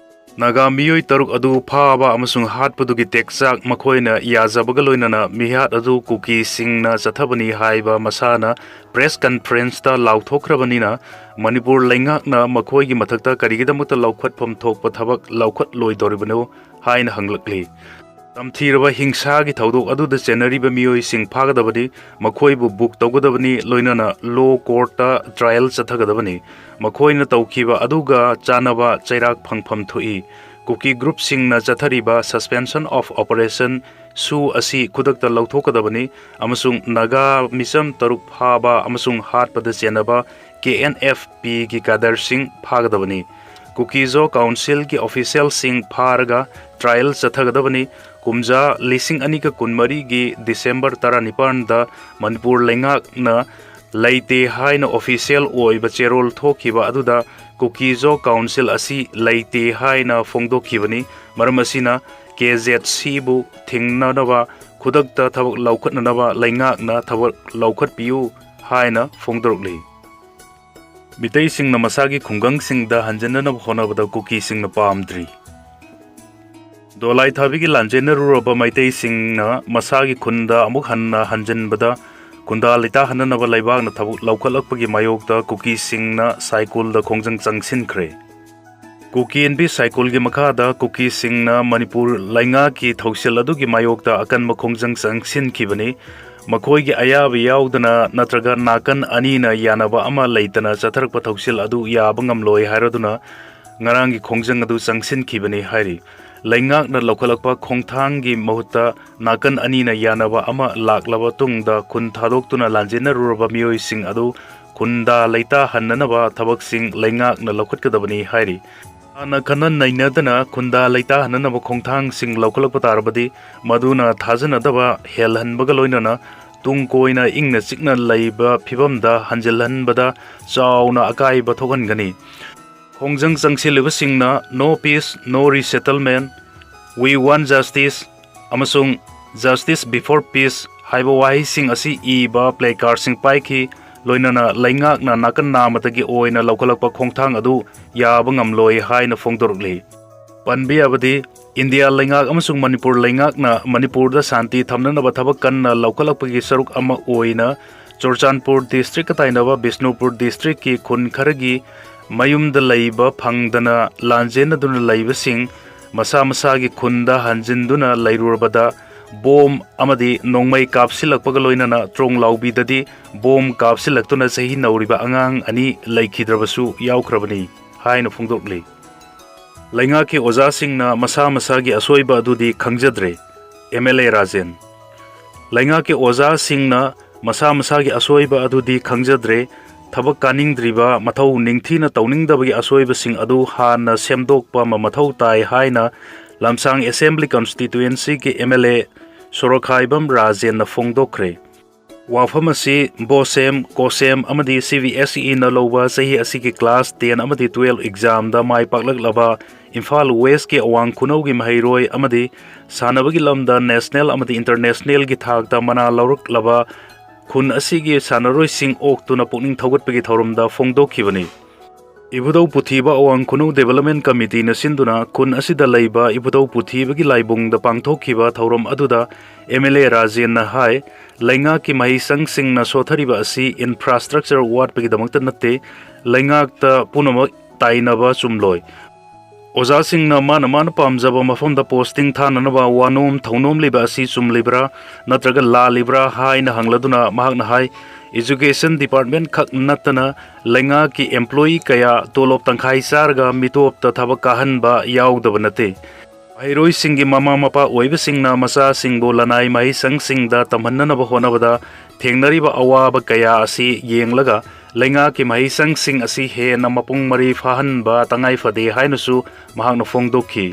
ꯅꯥꯒꯥ ꯃꯤꯑꯣꯏ ꯇꯔꯨꯛ ꯑꯗꯨ ꯐꯥꯕ ꯑꯃꯁꯨꯡ ꯍꯥꯠꯄꯗꯨꯒꯤ ꯇꯦꯛꯆꯥꯛ ꯃꯈꯣꯏꯅ ꯌꯥꯖꯕꯒ ꯂꯣꯏꯅꯅ ꯃꯤꯍꯥꯠ ꯑꯗꯨ ꯀꯨꯀꯤꯁꯤꯡꯅ ꯆꯠꯊꯕꯅꯤ ꯍꯥꯏꯕ ꯃꯁꯥꯅ ꯄ꯭ꯔꯦꯁ ꯀꯟꯐꯔꯦꯟꯁꯇ ꯂꯥꯎꯊꯣꯛꯈ꯭ꯔꯕꯅꯤꯅ, ꯃꯅꯤꯄꯨꯔ ꯂꯩꯉꯥꯛꯅ ꯃꯈꯣꯏꯒꯤ ꯃꯊꯛꯇ ꯀꯔꯤꯒꯤꯗꯃꯛꯇ ꯂꯧꯈꯠꯐꯝ ꯊꯣꯛꯄ ꯊꯕꯛ ꯂꯧꯈꯠꯂꯣꯏꯗꯧꯔꯤꯕꯅꯣ ꯍꯥꯏꯅ ꯍꯪꯂꯛꯂꯤ꯫ ꯇꯝꯊꯤꯔꯕ ꯍꯤꯡꯁꯥꯒꯤ ꯊꯧꯗꯣꯛ ꯑꯗꯨꯗ ꯆꯦꯟꯅꯔꯤꯕ ꯃꯤꯑꯣꯏꯁꯤꯡ ꯐꯥꯒꯗꯕꯅꯤ, ꯃꯈꯣꯏꯕꯨ ꯕꯨꯛ ꯇꯧꯒꯗꯕꯅꯤ, ꯂꯣꯏꯅꯅ ꯂꯣ ꯀꯣꯔꯠꯇ ꯇ꯭ꯔꯥꯏꯌꯦꯜ ꯆꯠꯊꯒꯗꯕꯅꯤ꯫ ꯃꯈꯣꯏꯅ ꯇꯧꯈꯤꯕ ꯑꯗꯨꯒ ꯆꯥꯟꯅꯕ ꯆꯩꯔꯥꯛ ꯐꯪꯐꯝ ꯊꯣꯛꯏ꯫ ꯀꯨꯀꯤ ꯒ꯭ꯔꯨꯞꯁꯤꯡꯅ ꯆꯠꯊꯔꯤꯕ Suspension of Operation ꯁꯨ ꯑꯁꯤ ꯈꯨꯗꯛꯇ ꯂꯧꯊꯣꯛꯀꯗꯕꯅꯤ ꯑꯃꯁꯨꯡ ꯅꯥꯒꯥ ꯃꯤꯆꯝ ꯇꯔꯨꯛ ꯐꯥꯕ ꯑꯃꯁꯨꯡ ꯍꯥꯠꯄꯗ ꯆꯦꯟꯅꯕ ꯀꯦ ꯑꯦꯟ ꯑꯦꯐ ꯄꯤꯒꯤ ꯀꯥꯗꯔꯁꯤꯡ ꯐꯥꯒꯗꯕꯅꯤ꯫ ꯀꯨꯀꯤꯖꯣ ꯀꯥꯎꯟꯁꯤꯜꯒꯤ ꯑꯣꯐꯤꯁꯤꯌꯦꯜꯁꯤꯡ ꯐꯥꯔꯒ ꯇ꯭ꯔꯥꯏꯌꯦꯜ ꯆꯠꯊꯒꯗꯕꯅꯤ꯫ ꯀꯨꯝꯖꯥ ꯂꯤꯁꯤꯡ ꯑꯅꯤꯒ ꯀꯨꯟꯃꯔꯤꯒꯤ ꯗꯤꯁꯦꯝꯕꯔ ꯇꯔꯥꯅꯤꯄꯥꯟꯗ ꯃꯅꯤꯄꯨꯔ ꯂꯩꯉꯥꯛꯅ ꯂꯩꯇꯦ ꯍꯥꯏꯅ ꯑꯣꯐꯤꯁꯤꯌꯦꯜ ꯑꯣꯏꯕ ꯆꯦꯔꯣꯜ ꯊꯣꯛꯈꯤꯕ ꯑꯗꯨꯗ ꯀꯨꯀꯤꯖꯣ ꯀꯥꯎꯟꯁꯤꯜ ꯑꯁꯤ ꯂꯩꯇꯦ ꯍꯥꯏꯅ ꯐꯣꯡꯗꯣꯛꯈꯤꯕꯅꯤ꯫ ꯃꯔꯝ ꯑꯁꯤꯅ, ꯀꯦ ꯖꯦꯠ ꯁꯤꯕꯨ ꯊꯤꯡꯅꯅꯕ ꯈꯨꯗꯛꯇ ꯊꯕꯛ ꯂꯧꯈꯠꯅꯅꯕ ꯂꯩꯉꯥꯛꯅ ꯊꯕꯛ ꯂꯧꯈꯠꯄꯤꯌꯨ ꯍꯥꯏꯅ ꯐꯣꯡꯗꯣꯔꯛꯂꯤ꯫ ꯃꯤꯇꯩꯁꯤꯡꯅ ꯃꯁꯥꯒꯤ ꯈꯨꯡꯒꯪꯁꯤꯡꯗ ꯍꯟꯖꯤꯟꯅꯅꯕ ꯍꯣꯠꯅꯕꯗ ꯀꯨꯀꯤꯁꯤꯡꯅ ꯄꯥꯝꯗ꯭ꯔꯤ꯫ ꯗꯣꯂꯥꯏ ꯊꯥꯕꯤꯒꯤ ꯂꯥꯟꯖꯦꯟꯅꯔꯨꯔꯕ ꯃꯩꯇꯩꯁꯤꯡꯅ ꯃꯁꯥꯒꯤ ꯈꯨꯟꯗ ꯑꯃꯨꯛ ꯍꯟꯅ ꯍꯟꯖꯤꯟꯕꯗ ꯈꯨꯟꯗꯥ ꯂꯩꯇꯥꯍꯟꯅꯅꯕ ꯂꯩꯕꯥꯛꯅ ꯊꯕꯛ ꯂꯧꯈꯠꯂꯛꯄꯒꯤ ꯃꯥꯌꯣꯛꯇ ꯀꯨꯀꯤꯁꯤꯡꯅ ꯁꯥꯏꯀꯨꯜꯗ ꯈꯣꯡꯖꯪ ꯆꯪꯁꯤꯟꯈ꯭ꯔꯦ꯫ ꯀꯨꯀꯤ ꯑꯦꯟꯕꯤ ꯁꯥꯏꯀꯨꯜꯒꯤ ꯃꯈꯥꯗ ꯀꯨꯀꯤꯁꯤꯡꯅ ꯃꯅꯤꯄꯨꯔ ꯂꯩꯉꯥꯛꯀꯤ ꯊꯧꯁꯤꯜ ꯑꯗꯨꯒꯤ ꯃꯥꯌꯣꯛꯇ ꯑꯀꯟꯕ ꯈꯣꯡꯖꯪ ꯆꯪꯁꯤꯟꯈꯤꯕꯅꯤ꯫ ꯃꯈꯣꯏꯒꯤ ꯑꯌꯥꯕ ꯌꯥꯎꯗꯅ ꯅꯠꯇ꯭ꯔꯒ ꯅꯥꯀꯟ ꯑꯅꯤꯅ ꯌꯥꯅꯕ ꯑꯃ ꯂꯩꯇꯅ ꯆꯠꯊꯔꯛꯄ ꯊꯧꯁꯤꯜ ꯑꯗꯨ ꯌꯥꯕ ꯉꯝꯂꯣꯏ ꯍꯥꯏꯔꯗꯨꯅ ꯉꯔꯥꯡꯒꯤ ꯈꯣꯡꯖꯪ ꯑꯗꯨ ꯆꯪꯁꯤꯟꯈꯤꯕꯅꯤ ꯍꯥꯏꯔꯤ꯫ ꯂꯩꯉꯥꯛꯅ ꯂꯧꯈꯠꯂꯛꯄ ꯈꯣꯡꯊꯥꯡꯒꯤ ꯃꯍꯨꯠꯇ ꯅꯥꯀꯟ ꯑꯅꯤꯅ ꯌꯥꯅꯕ ꯑꯃ ꯂꯥꯛꯂꯕ ꯇꯨꯡꯗ ꯈꯨꯟ ꯊꯥꯗꯣꯛꯇꯨꯅ ꯂꯥꯟꯖꯦꯟꯅꯔꯨꯔꯕ ꯃꯤꯑꯣꯏꯁꯤꯡ ꯑꯗꯨ ꯈꯨꯟꯗꯥ ꯂꯩꯇꯥꯍꯟꯅꯅꯕ ꯊꯕꯛꯁꯤꯡ ꯂꯩꯉꯥꯛꯅ ꯂꯧꯈꯠꯀꯗꯕꯅꯤ ꯍꯥꯏꯔꯤ꯫ ꯍꯥꯟꯅ ꯈꯟꯅ ꯅꯩꯅꯗꯅ ꯈꯨꯟꯗꯥ ꯂꯩꯇꯥꯍꯟꯅꯅꯕ ꯈꯣꯡꯊꯥꯡꯁꯤꯡ ꯂꯧꯈꯠꯂꯛꯄ ꯇꯥꯔꯕꯗꯤ ꯃꯗꯨꯅ ꯊꯥꯖꯅꯗꯕ ꯍꯦꯜꯍꯟꯕꯒ ꯂꯣꯏꯅꯅ ꯇꯨꯡ ꯀꯣꯏꯅ ꯏꯪꯅ ꯆꯤꯛꯅ ꯂꯩꯕ ꯐꯤꯕꯝꯗ ꯍꯟꯖꯤꯜꯍꯟꯕꯗ ꯆꯥꯎꯅ ꯑꯀꯥꯏꯕ ꯊꯣꯛꯍꯟꯒꯅꯤ꯫ ꯈꯣꯡꯖꯪ ꯆꯪꯁꯤꯜꯂꯤꯕꯁꯤꯡꯅ "No peace, no resettlement, we want justice" ꯑꯃꯁꯨꯡ "Justice before peace" ꯍꯥꯏꯕ ꯋꯥꯍꯩꯁꯤꯡ ꯑꯁꯤ ꯏꯕ ꯄ꯭ꯂꯦ ꯀꯥꯔꯗꯁꯤꯡ ꯄꯥꯏꯈꯤ꯫ ꯂꯣꯏꯅꯅ ꯂꯩꯉꯥꯛꯅ ꯅꯥꯀꯟ ꯅꯥꯝꯃꯇꯒꯤ ꯑꯣꯏꯅ ꯂꯧꯈꯠꯂꯛꯄ ꯈꯣꯡꯊꯥꯡ ꯑꯗꯨ ꯌꯥꯕ ꯉꯝꯂꯣꯏ ꯍꯥꯏꯅ ꯐꯣꯡꯗꯣꯔꯛꯂꯤ꯫ ꯄꯟꯕ ꯌꯥꯕꯗꯤ, ꯏꯟꯗꯤꯌꯥ ꯂꯩꯉꯥꯛ ꯑꯃꯁꯨꯡ ꯃꯅꯤꯄꯨꯔ ꯂꯩꯉꯥꯛꯅ ꯃꯅꯤꯄꯨꯔꯗ ꯁꯥꯟꯇꯤ ꯊꯝꯅꯅꯕ ꯊꯕꯛ ꯀꯟꯅ ꯂꯧꯈꯠꯂꯛꯄꯒꯤ ꯁꯔꯨꯛ ꯑꯃ ꯑꯣꯏꯅ ꯆꯨꯔꯆꯥꯟꯄꯨꯔ ꯗꯤꯁꯇ꯭ꯔꯤꯛꯀ ꯇꯥꯏꯅꯕ ꯕꯤꯁꯅꯨꯄꯨꯔ ꯗꯤꯁꯇ꯭ꯔꯤꯛꯀꯤ ꯈꯨꯟ ꯈꯔꯒꯤ ꯃꯌꯨꯝꯗ ꯂꯩꯕ ꯐꯪꯗꯅ ꯂꯥꯟꯖꯦꯟꯅꯗꯨꯅ ꯂꯩꯕꯁꯤꯡ ꯃꯁꯥ ꯃꯁꯥꯒꯤ ꯈꯨꯟꯗ ꯍꯟꯖꯤꯟꯗꯨꯅ ꯂꯩꯔꯨꯔꯕꯗ ꯕꯣꯝ ꯑꯃꯗꯤ ꯅꯣꯡꯃꯩ ꯀꯥꯞꯁꯤꯜꯂꯛꯄꯒ ꯂꯣꯏꯅꯅ ꯇ꯭ꯔꯣꯡ ꯂꯥꯎꯕꯤꯗꯗꯤ ꯕꯣꯝ ꯀꯥꯞꯁꯤꯜꯂꯛꯇꯨꯅ ꯆꯍꯤ ꯅꯧꯔꯤꯕ ꯑꯉꯥꯡ ꯑꯅꯤ ꯂꯩꯈꯤꯗ꯭ꯔꯕꯁꯨ ꯌꯥꯎꯈ꯭ꯔꯕꯅꯤ ꯍꯥꯏꯅ ꯐꯣꯡꯗꯣꯛꯂꯤ꯫ ꯂꯩꯉꯥꯛꯀꯤ ꯑꯣꯖꯥꯁꯤꯡꯅ ꯃꯁꯥ ꯃꯁꯥꯒꯤ ꯑꯁꯣꯏꯕ ꯑꯗꯨꯗꯤ ꯈꯪꯖꯗ꯭ꯔꯦ, ꯑꯦꯝ ꯑꯦꯜ ꯑꯦ ꯔꯥꯖꯦꯟ꯫ ꯂꯩꯉꯥꯛꯀꯤ ꯑꯣꯖꯥꯁꯤꯡꯅ ꯃꯁꯥ ꯃꯁꯥꯒꯤ ꯑꯁꯣꯏꯕ ꯑꯗꯨꯗꯤ ꯈꯪꯖꯗ꯭ꯔꯦ, ꯊꯕꯛ ꯀꯥꯅꯤꯡꯗ꯭ꯔꯤꯕ, ꯃꯊꯧ ꯅꯤꯡꯊꯤꯅ ꯇꯧꯅꯤꯡꯗꯕꯒꯤ ꯑꯁꯣꯏꯕꯁꯤꯡ ꯑꯗꯨ ꯍꯥꯟꯅ ꯁꯦꯝꯗꯣꯛꯄ ꯑꯃ ꯃꯊꯧ ꯇꯥꯏ ꯍꯥꯏꯅ ꯂꯝꯁꯥꯡ ꯑꯦꯁꯦꯝꯕ꯭ꯂꯤ ꯀꯟꯁꯇꯤꯇ꯭ꯌꯨꯑꯦꯟꯁꯤꯒꯤ ꯑꯦꯝ ꯑꯦꯜ ꯑꯦ ꯁꯣꯔꯣꯈꯥꯏꯕꯝ ꯔꯥꯖꯦꯟꯅ ꯐꯣꯡꯗꯣꯛꯈ꯭ꯔꯦ꯫ ꯋꯥꯐꯝ ꯑꯁꯤ ꯕꯣꯁꯦꯝ, ꯀꯣꯁꯦꯝ ꯑꯃꯗꯤ ꯁꯤ ꯕꯤ ꯑꯦꯁ ꯏꯅ ꯂꯧꯕ ꯆꯍꯤ ꯑꯁꯤꯒꯤ ꯀ꯭ꯂꯥꯁ ꯇꯦꯟ ꯑꯃꯗꯤ ꯇꯨꯋꯦꯜꯐ ꯑꯦꯛꯖꯥꯝꯗ ꯃꯥꯏ ꯄꯥꯛꯂꯛꯂꯕ ꯏꯝꯐꯥꯜ ꯋꯦꯁꯀꯤ ꯑꯋꯥꯡ ꯈꯨꯅꯧꯒꯤ ꯃꯍꯩꯔꯣꯏ ꯑꯃꯗꯤ ꯁꯥꯟꯅꯕꯒꯤ ꯂꯝꯗ ꯅꯦꯁꯅꯦꯜ ꯑꯃꯗꯤ ꯏꯟꯇꯔꯅꯦꯁꯅꯦꯜꯒꯤ ꯊꯥꯛꯇ ꯃꯅꯥ ꯂꯧꯔꯛꯂꯕ ꯈꯨꯟ ꯑꯁꯤꯒꯤ ꯁꯥꯟꯅꯔꯣꯏꯁꯤꯡ ꯑꯣꯛꯇꯨꯅ ꯄꯨꯛꯅꯤꯡ ꯊꯧꯒꯠꯄꯒꯤ ꯊꯧꯔꯝꯗ ꯐꯣꯡꯗꯣꯛꯈꯤꯕꯅꯤ꯫ ꯏꯕꯨꯙꯧ ꯄꯨꯊꯤꯕ ꯑꯋꯥꯡ ꯈꯨꯅꯧ Development Committeeꯅ ꯁꯤꯟꯗꯨꯅ ꯈꯨꯟ ꯑꯁꯤꯗ ꯂꯩꯕ ꯏꯕꯨꯙꯧ ꯄꯨꯊꯤꯕꯒꯤ ꯂꯥꯏꯕꯨꯡꯗ ꯄꯥꯡꯊꯣꯛꯈꯤꯕ ꯊꯧꯔꯝ ꯑꯗꯨꯗ MLA ꯔꯥꯖꯦꯟꯅ ꯍꯥꯏ, ꯂꯩꯉꯥꯛꯀꯤ ꯃꯍꯩꯁꯪꯁꯤꯡꯅ ꯁꯣꯊꯔꯤꯕ ꯑꯁꯤ infrastructure ꯋꯥꯠꯄꯒꯤꯗꯃꯛꯇ ꯅꯠꯇꯦ, ꯂꯩꯉꯥꯛꯇ ꯄꯨꯝꯅꯃꯛ ꯇꯥꯏꯅꯕ ꯆꯨꯝꯂꯣꯏ꯫ ꯑꯣꯖꯥꯁꯤꯡꯅ ꯃꯥꯅ ꯃꯥꯅ ꯄꯥꯝꯖꯕ ꯃꯐꯝꯗ posting ꯊꯥꯅꯅꯕ ꯋꯥꯅꯣꯝ ꯊꯧꯅꯣꯝꯂꯤꯕ ꯑꯁꯤ ꯆꯨꯝꯂꯤꯕ꯭ꯔꯥ ꯅꯠꯇ꯭ꯔꯒ ꯂꯥꯜꯂꯤꯕ꯭ꯔꯥ ꯍꯥꯏꯅ ꯍꯪꯂꯗꯨꯅ ꯃꯍꯥꯛꯅ ꯍꯥꯏ, Education Department ꯈꯛ ꯅꯠꯇꯅ ꯂꯩꯉꯥꯛꯀꯤ employee ꯀꯌꯥ ꯇꯣꯂꯣꯞ ꯇꯪꯈꯥꯏ ꯆꯥꯔꯒ ꯃꯤꯇꯣꯞꯇ ꯊꯕꯛ ꯀꯥꯍꯟꯕ ꯌꯥꯎꯗꯕ ꯅꯠꯇꯦ꯫ ꯃꯍꯩꯔꯣꯏꯁꯤꯡꯒꯤ ꯃꯃꯥ ꯃꯄꯥ ꯑꯣꯏꯕꯁꯤꯡꯅ ꯃꯆꯥꯁꯤꯡꯕꯨ ꯂꯅꯥꯏ ꯃꯍꯩꯁꯪꯁꯤꯡꯗ ꯇꯝꯍꯟꯅꯅꯕ ꯍꯣꯠꯅꯕꯗ ꯊꯦꯡꯅꯔꯤꯕ ꯑꯋꯥꯕ ꯀꯌꯥ ꯑꯁꯤ ꯌꯦꯡꯂꯒ ꯂꯩꯉꯥꯛꯀꯤ ꯃꯍꯩꯁꯪꯁꯤꯡ ꯑꯁꯤ ꯍꯦꯟꯅ ꯃꯄꯨꯡ ꯃꯔꯩ ꯐꯥꯍꯟꯕ ꯇꯉꯥꯏ ꯐꯗꯦ ꯍꯥꯏꯅꯁꯨ ꯃꯍꯥꯛꯅ ꯐꯣꯡꯗꯣꯛꯈꯤ꯫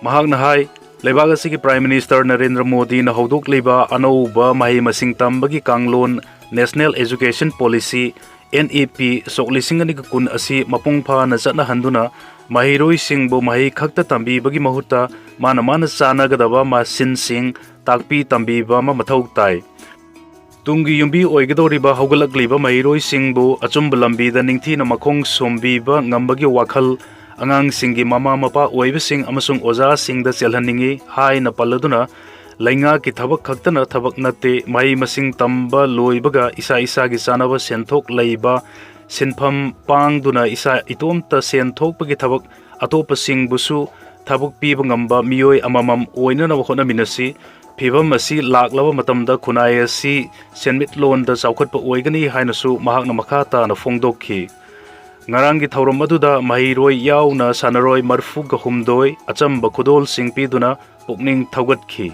ꯃꯍꯥꯛꯅ ꯍꯥꯏ, ꯂꯩꯕꯥꯛ ꯑꯁꯤꯒꯤ Prime Minister ꯅꯔꯦꯟꯗ꯭ꯔ ꯃꯣꯗꯤꯅ ꯍꯧꯗꯣꯛꯂꯤꯕ ꯑꯅꯧꯕ ꯃꯍꯩ ꯃꯁꯤꯡ ꯇꯝꯕꯒꯤ ꯀꯥꯡꯂꯣꯟ National Education Policy, NEP, ꯁꯣꯛ ꯂꯤꯁꯤꯡ ꯑꯅꯤꯒ ꯀꯨꯟ ꯑꯁꯤ ꯃꯄꯨꯡ ꯐꯥꯅ ꯆꯠꯅꯍꯟꯗꯨꯅ ꯃꯍꯩꯔꯣꯏꯁꯤꯡꯕꯨ ꯃꯍꯩ ꯈꯛꯇ ꯇꯝꯕꯤꯕꯒꯤ ꯃꯍꯨꯠꯇ ꯃꯥꯅ ꯃꯥꯅ ꯆꯥꯟꯅꯒꯗꯕ ꯃꯁꯤꯟꯁꯤꯡ ꯇꯥꯛꯄꯤ ꯇꯝꯕꯤꯕ ꯑꯃ ꯃꯊꯧ ꯇꯥꯏ꯫ ꯇꯨꯡꯒꯤ ꯌꯨꯝꯕꯤ ꯑꯣꯏꯒꯗꯧꯔꯤꯕ ꯍꯧꯒꯠꯂꯛꯂꯤꯕ ꯃꯍꯩꯔꯣꯏꯁꯤꯡꯕꯨ ꯑꯆꯨꯝꯕ ꯂꯝꯕꯤꯗ ꯅꯤꯡꯊꯤꯅ ꯃꯈꯣꯡ ꯁꯣꯝꯕꯤꯕ ꯉꯝꯕꯒꯤ ꯋꯥꯈꯜ ꯑꯉꯥꯡꯁꯤꯡꯒꯤ ꯃꯃꯥ ꯃꯄꯥ ꯑꯣꯏꯕꯁꯤꯡ ꯑꯃꯁꯨꯡ ꯑꯣꯖꯥꯁꯤꯡꯗ ꯆꯦꯜꯍꯟꯅꯤꯡꯏ ꯍꯥꯏꯅ ꯄꯜꯂꯗꯨꯅ, ꯂꯩꯉꯥꯛꯀꯤ ꯊꯕꯛ ꯈꯛꯇꯅ ꯊꯕꯛ ꯅꯠꯇꯦ, ꯃꯍꯩ ꯃꯁꯤꯡ ꯇꯝꯕ ꯂꯣꯏꯕꯒ ꯏꯁꯥ ꯏꯁꯥꯒꯤ ꯆꯥꯅꯕ ꯁꯦꯟꯊꯣꯛ ꯂꯩꯕ ꯁꯤꯟꯐꯝ ꯄꯥꯡꯗꯨꯅ ꯏꯁꯥ ꯏꯇꯣꯝꯇ ꯁꯦꯟ ꯊꯣꯛꯄꯒꯤ ꯊꯕꯛ ꯑꯇꯣꯞꯄꯁꯤꯡꯕꯨꯁꯨ ꯊꯕꯛ ꯄꯤꯕ ꯉꯝꯕ ꯃꯤꯑꯣꯏ ꯑꯃꯃꯝ ꯑꯣꯏꯅꯅꯕ ꯍꯣꯠꯅꯃꯤꯟꯅꯁꯤ꯫ ꯐꯤꯚꯝ ꯑꯁꯤ ꯂꯥꯛꯂꯕ ꯃꯇꯝꯗ ꯈꯨꯟꯅꯥꯏ ꯑꯁꯤ ꯁꯦꯟꯃꯤꯠꯂꯣꯟꯗ ꯆꯥꯎꯈꯠꯄ ꯑꯣꯏꯒꯅꯤ ꯍꯥꯏꯅꯁꯨ ꯃꯍꯥꯛꯅ ꯃꯈꯥ ꯇꯥꯅ ꯐꯣꯡꯗꯣꯛꯈꯤ꯫ ꯉꯔꯥꯡꯒꯤ ꯊꯧꯔꯝ ꯑꯗꯨꯗ ꯃꯍꯩꯔꯣꯏ ꯌꯥꯎꯅ ꯁꯥꯟꯅꯔꯣꯏ ꯃꯔꯤꯐꯨꯒ ꯍꯨꯝꯗꯣꯏ ꯑꯆꯝꯕ ꯈꯨꯗꯣꯜꯁꯤꯡ ꯄꯤꯗꯨꯅ ꯄꯨꯛꯅꯤꯡ ꯊꯧꯒꯠꯈꯤ꯫